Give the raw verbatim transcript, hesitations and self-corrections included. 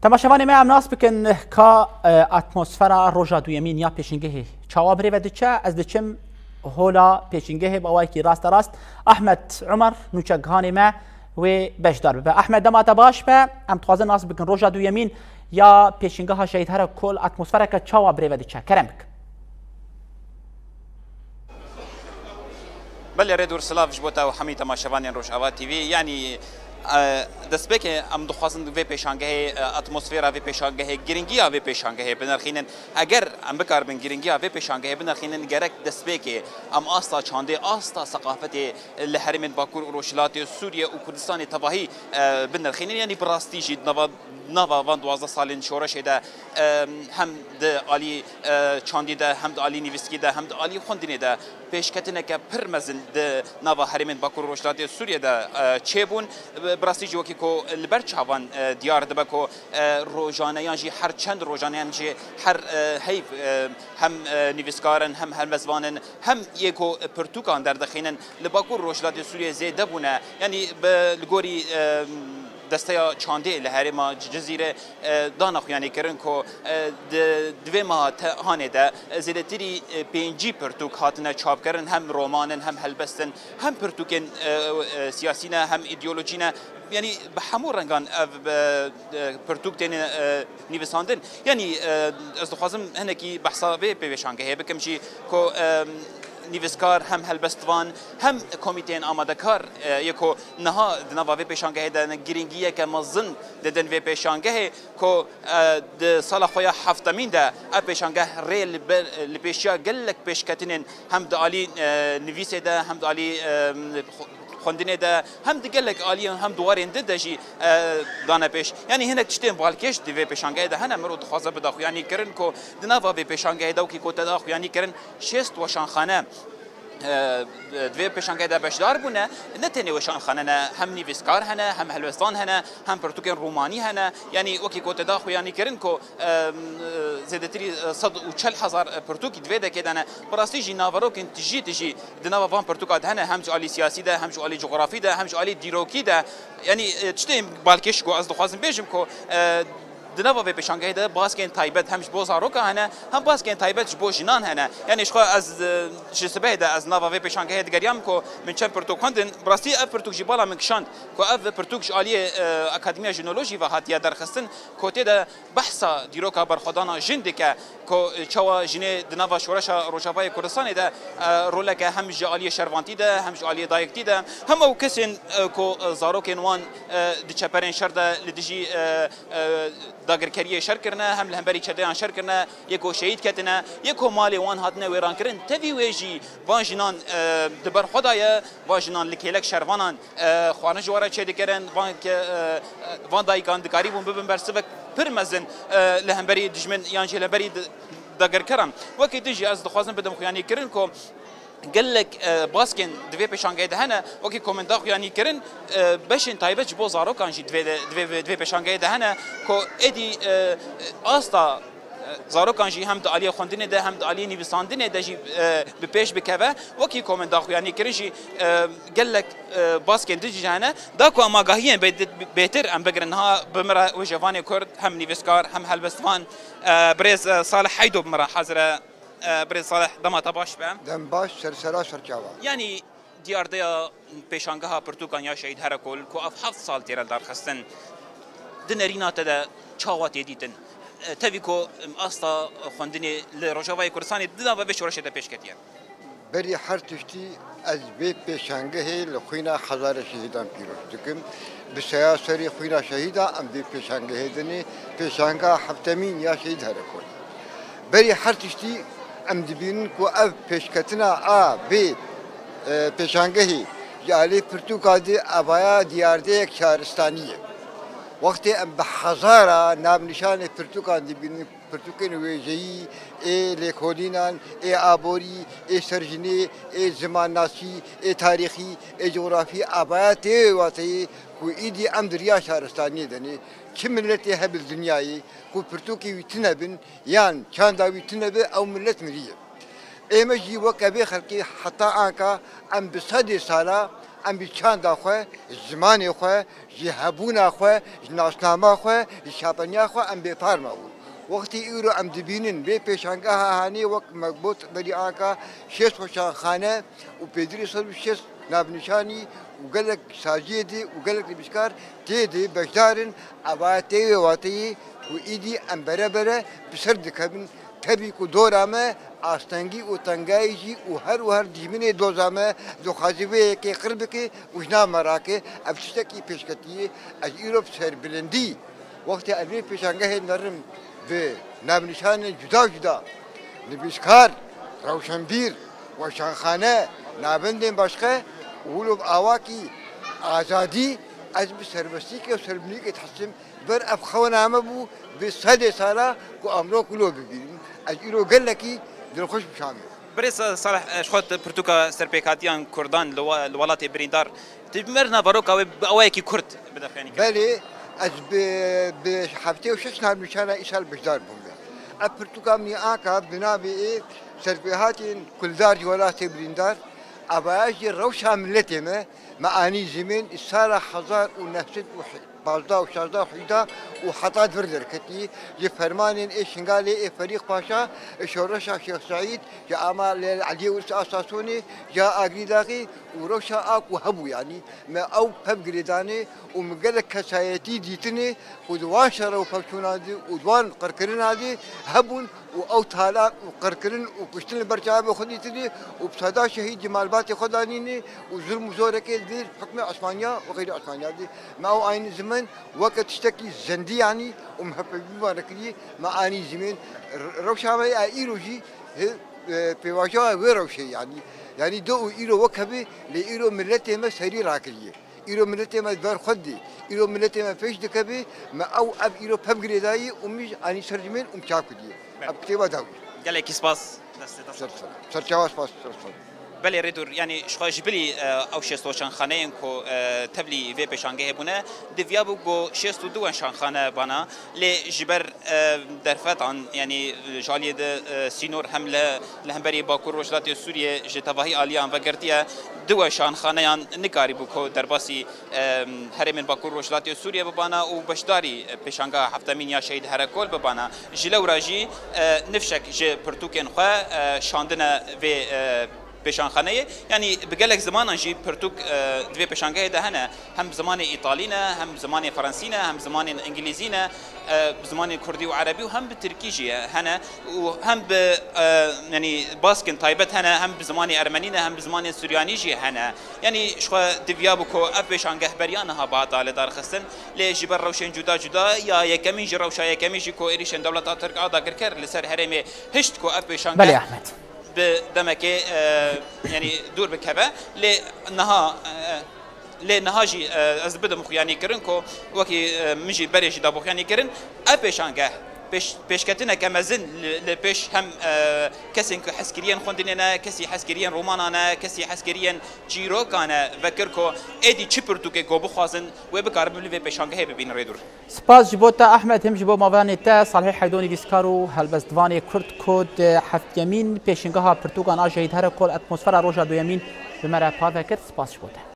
Temaşevanê me, em nas bikin ka, e, atmosfera roja duyemîn ya pêşîngehê çawa birêve diçe. Ez diçim hola pêşîngehê, bi awayekî rasterast Ahmet Umar, nûçegihanê me, wê beşdar bibe. Ahmet, dema te baş be, em dixwazin nas bikin roja duyemîn ya pêşîngeha Şehîd Herekol atmosfereke çawa birêve diçe. Kerem bik. Belê, rêd û silav ji bo te û hemî temaşevanên Rojava T V. Yanî, e, destpêkê em dixwazin vê pêşangehê, e, atmosfera vê pêşangehê, giringiya vê pêşangehê binirxînin. Eger em bikaribin giringiya vê pêşangehê binirxînin, gerek destpêkê em asta çandê, asta seqafetê li herêmên Bakur û Rojhilatê Sûriye û Kurdistanê tevahî, e, binirxînin. Yanî bi rastî jî di nava, nava van duwazdeh salên şoreşê de, e, hem di alî, e, çandî de, hem di alî nivîskî de, hem di alî xwendinê de pêşketineke pir mezin di nava herêmên Bakur û Rojhilatê Sûriyê de, e, çêbûn. Bi rastî jî wekî ku li ber çavan, e, diyar dibe ku, e, rojane yan jî her çend rojane yan jî her, e, heyv, e, hem, e, nivîskar in, hem helbestvan in, hem yê ku pirtûkan derdixînin li Bakur Rojhilatê Sûriyê zêde bûne. Yanî bi, li gorî, e, desteya çandê li herêma Cizîrê, e, dana xuyanî kirin ku, e, di, di vê meha te-, hanê de, e, zêdetirî, e, pêncî pirtûk hatine çapkirin, hem roman in, hem helbest in, hem pirtûkên, e, e, siyasî ne, hem îdeolojî ne. Yanî bi hemû rengan ev, e, e, pirtûk têne, e, nivîsandin. Yanî, e, ez dixwazim hinekî behsa vê pêşangehê bikim jî ku, e, nivîskar, hem helbestvan, hem komîteyên amadekar, e, yê ku niha di nava vê pêşangehê de ne, girîngiyeke mezin didin vê pêşangehê ku, e, di sala xwe ya heftemîn de ev pêşangeh rê li ber, li pêşiya gelek pêşketinên hem di alî, e, nivîsê de hem di alî, e, xwendinê de hem di gelek aliyan hem di warên din de jî, e, dane pêş. Yanî hinek tiştên balkêş di vê pêşangehê de hene, mirov dixwaze bide xuyanî kirin ku di nava vê pêşangehê de wekî ku te da xuyanî kirin şêst weşanxane, e, di vê pêşangehê de beşdar bûne. Ne tenê weşanxane ne, hem nivîskar hene, hem helwestan hene, hem pirtûkên romanî hene. Yanî wekî ku te da xuyanî kirin ku, e, zêdetirî, e, sed û çel hezar pirtûkî di vê dekê de ne. Bi rastî jî naverokên tijî tijî di nava van pirtûka de hene, hem ji alî siyasî de, hem ji alî cografî de, hem ji alî dîrokî de. Yanî, e, tiştê balkêş ku ez dixwazim bêjim ku, e, di nava vê pêşangehê de baskên taybet hem ji bo zaroka hene, hem baskên taybet ji bo jinan hene. Yanî ji xwe ez, e, ji sibehê de ez nava vê pêşangehê digeriyam ku min çend pirtûk xwendin. Bi rastî ev pirtûk jî bala min kişand ku ev pirtûk ji aliyê, e, Akademiya Jinolojî ve hatiye derxistin ku tê de behsa dîroka berxwedana jin dike ku çawa jinê di nava şoreşa Rojavayê Kurdistanê de, e, roleke hem ji aliyê şervantî de, hem ji aliyê dayektî de, hem ew kesên, e, ku, e, zarokên wan, e, di çeperên şer de li dijî, e, e, dagirkeriyê şer kirine, hem li hemberî çeteyan şer kirine, yê ku şehîd ketine, yê ku malê wan hatine wêrankirin, tevî wê jî van jinan, e, di ber xwe de ye, van jinan li kêlek şervanan e, xwarin ji we re çêdikirin, van ke, e, e, van dayikan dikarîbûn bibin bersivek pir mezin, e, li hemberî dijmin yan jî li hemberî di-, dagirkeran. Wekî din jî ez dixwazim bidim xuyanî kirin ku gelek, e, baskên di vê pêşangehê de hene, wekî ku min da xuyanî kirin, e, beşên taybet ji bo zarokan jî di vê de, di vê, di vê pêşangehê de hene ku êdî, e, asta zarokan jî hem di aliyê xwendinê de hem di aliyê nivîsandinê de jî, e, bi pêş bikeve. Wekî ku min da xuyanî kirin jî, e, gelek, e, baskên din jî hene. Da ku em agahiyên bê-, bêtir em bigirin, niha bi min re wê ji vanê Kurd hem nivîskar hem helbestvan, e, birêz, e, Salih Heydo bi min re hazir e. E, birêz Salih, dema te baş be. Dem baş, ser sera ser çava. Yanî diyardeya pêşangeha pirtûkan ya Şehîd Herekol ku ev heft sal tê re darxistin, di nerîna te de çawa tê dîtin? E, tevî ku asta xwendinê li Rojavayê Kurdistanê di nava vê şoreşê de pêş ketiye. Berî her tiştî ez vê pêşangehê li xwîna hezara şehîdan pîroz dikim. Bi seya serê xwîna şehîdan em vê pêşangehê dinê, pêşangeha heftemîn ya Şehîd Herekol. Berî her tiştî em dibînin ku ev pêşketina a vê, e, pêşangehê ji alî pirtûka di avaya diyardeyek şaristanî ye. Wextê em bi hezara navnîşanê pirtûkan dibînin, pirtûkên wêjeyî, ê lêkolînan, ê aborî, ê serjinê, ê zimannasî, ê tarîxî, ê cografî, avaya tê wê wateyê ku îdî em di riya şaristaniyê de ne. Çi miletê hebe li dinyayê ku pirtûkê wî tune bin, yan çanda wî tune be, ew milet miriye. Ê me jî weke vê xelkê heta anka em bi sedê sala Em bi çanda xwe, ji zimanê xwe, ji hebûna xwe, ji nasnama xwe, ji çapeniya xwe em bêpar mabûn. Wextê îro em dibînin vê pêşangeha hanê wek me got berî anka şêst weşanxane û pêdîrê sed û şêst navnîşanî û gelek saziyê dî û gelek nivîskar tê de beşdar in, eva tê wê wateyê ku îdî em bere bere bi ser dikevin. Tevî ku dora me astengî û tengayî jî û her û her dijminê doza me dixwazî vê yekê qir bike û ji nav me rake, ev tiştekî pêşketiyê. Ez îro bi serbilindî wextê ez vê pêşangehê nerim bi navnîşanên cuda cuda, nivîskar, rewşenbîr, weşanxane, navendên başqe û wilo bi awakî azadî ez bi serbestîkê û serbilindîkê dihesibim. Ber ev xewna me bû bi sedê sala ku emro kulo bibînim. Ez îro gelekî dilxweş bû şamê. Birêz Salih, ji xwe tu pirtûka serpêkhatiyan Kurdan li we-, li welatê birîndar, tu ji ber naveroka wê bi awayekî kurt bide xeyanî kirin? Belê, ez bi, bi heftê û şeş navnîşana îsal beşdar bûm be. Ev pirtûka min anka bi navê ê Serpêhatên Kuldar ji welatê birîndar, evaya jî rewşa miletê me, me anî zimên sala hezar û neh sed û pazdeh û şazdeh û heyda û heta di vir derketî, ji fermanên ê Şingalê, ê Ferîq Paşa, ê şoreşa Şêx Seîd, ji ama Lêl Eliyê û Asasonê, ji Agirî Daxî û rewşa a ku hebû, yanî me ew pev girêdanê û min gelek kesayetî dîtinê ku di wan şer û pevçûna de û di wan qirkirina de hebûn û ew talan û qirkirin û kuştin li ber çavê xwe dîtinê û bi seda şehîd ji malbatê xwe danînê û zulm û zorekê li hukmê Osmaniya û xeyrî Osmaniya dî. Me ew aynî zimin weke tiştekî zendî yanî û me hevpeyvî wan re kirî, me anî zimên. Re-, rewşa me ya îro jî hi-, e, pêvajoya wê rewşê yanî. Yanî do û îro wek hebê, lê îro miletê me serî rakiriye. Îro miletê me di ber xwe didê. Îro miletê me pêş dikeve, me ew ev îro pev girêdayî û min jî anî ser zimên û min çap kiriye. Belê. Ev kitêba dawî. Gelekî spas. Destê te sax. Ser, ser, serçava spas, ser, ser. Belê Rêdûr, yanî ji xwe ji bilî, e, ew şêst weşanxaneyên ku, e, tevlî vê pêşangehê bûne, diviya bû ku şêst û du weşanxane bana, lê ji ber e, derfetan, yanî, e, ji aliyê de, e, sînor hem li, li hemberî Bakur Rojhilatê Sûriyê ji tevahî aliyan vegirtiye, du weşanxaneyan nikarîbû ku derbasî, e, herêmên Bakur Rojhilatê Sûriyê bibana û beşdarî, e, pêşangeha heftemîn ya Şehîd Herekol bibana. Ji lewra jî, e, nifşek ji pirtûkên xwe, e, şandine vê, e, pêşanxaneyê. Yanî bi gelek zimanan jî pirtûk, e, di vê pêşangehê de hene. Hem bi zimanê îtalî ne, hem bi zimanê ferensî ne, hem bi zimanên îngilîzî ne, e, bi zimanê kurdî û erebî û hem bi tirkî jî hene û hem bi, e, yanî baskên taybet hene, hem bi zimanê ermenî ne, hem bi zimanên suryanî jî hene. Yanî ji xwe diviya bû ku ev pêşangeh beriya niha bihata lidarxistin, lê ji ber rewşên cuda cuda ya yekemîn jî, rewşa yekemîn jî ku êrîşên dewleta Tirk a dagirker li ser herêmê hişt ku ev pêşangeh Belê Ahmet. bi demekê, e, yanî dûr bikeve. Lê niha, e, lê niha jî, e, ez bidim xuyanî kirin ku wekî, e, min jî berê jî dabû xuyanî kirin. Ev pêşangeh pêş-, pêşketineke mezin li, li pêş hem, e, kesên ku hezkiriyên xwendinê ne, kesî hezkiriyên romana ne, kesî hezkiriyên çîroka ne vekir ku êdî çi pirtûkê ku bixwazin wê bikaribin li vê pêşangehê bibînin Rêdûr. Spas ji bo te Ahmed, him ji bo mavanê te, Salihê Heydo nivîskar û helbestvanê Kurd ku di heftiyemîn pêşingeha pirtûkan a Şehîd Herekol atmosfera roja duyemîn bi me re pave kir. Spas ji bo te.